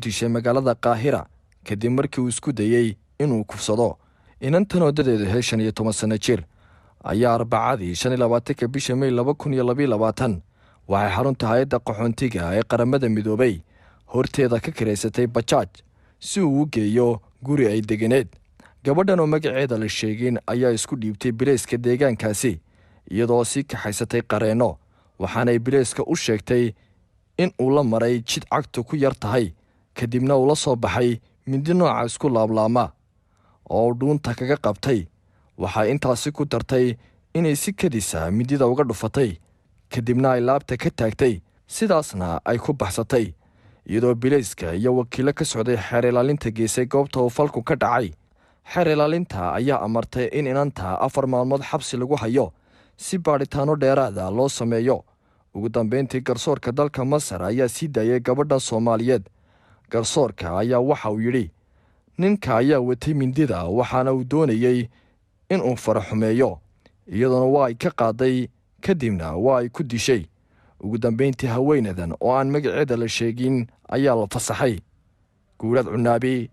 Dishay magaalada Qaahira kadib markii uu isku dayey inuu kufsado inantan oo da'deedu ahayd 15 sano jir ayaa Arbacadii 25-ka bisha Mey 2022 waxay xarunta hay-adda qaxoontiga ee Qaramada Midoobay horteeda ka kiraysatay bajaaj si uu u geeyo guri ay deganeed. Gabadhan oo magaceeda la sheegin ayaa isku dhiibtay bileyska deegaankaasi iyadoo sii kaxaysatay qareenno, waxaanay bileyska u sheegtay in uu la maray jid cagtu ku yar tahay, kadibna uu la soo baxay mindi nooca isku laablaama oo uu dhuunta kaga qabtay. Waxaa intaasi ku dartay inay si kadisa mindida uga dhufatay, kadibna ay laabta ka taagtay, sidaasna ay ku baxsatay, iyadoo bileyska iyo wakiillo ka socday xeer ilaalinta geysay goobta uu falku ka dhacay. Xeer ilaalinta ayaa amartay in inanta 4 maalmood xabsi lagu hayo si baadhitaano dheeraada loo sameeyo. Ugu dambeyntii, garsoorka dalka Masar ayaa sii daayay gabadha Soomaaliyeed. Garsoorka ayaa waxa uu yidhi: "Ninka ayaa watay mindida, waxaana uu doonayey inuu faraxumeeyo, iyadoona waa ay ka qaaday, kadibna waa ay ku dishay." Ugu dambeyntii, haweenadan oo aan magaceeda la sheegin ayaa la fasaxay. Guulaad Cunaabi.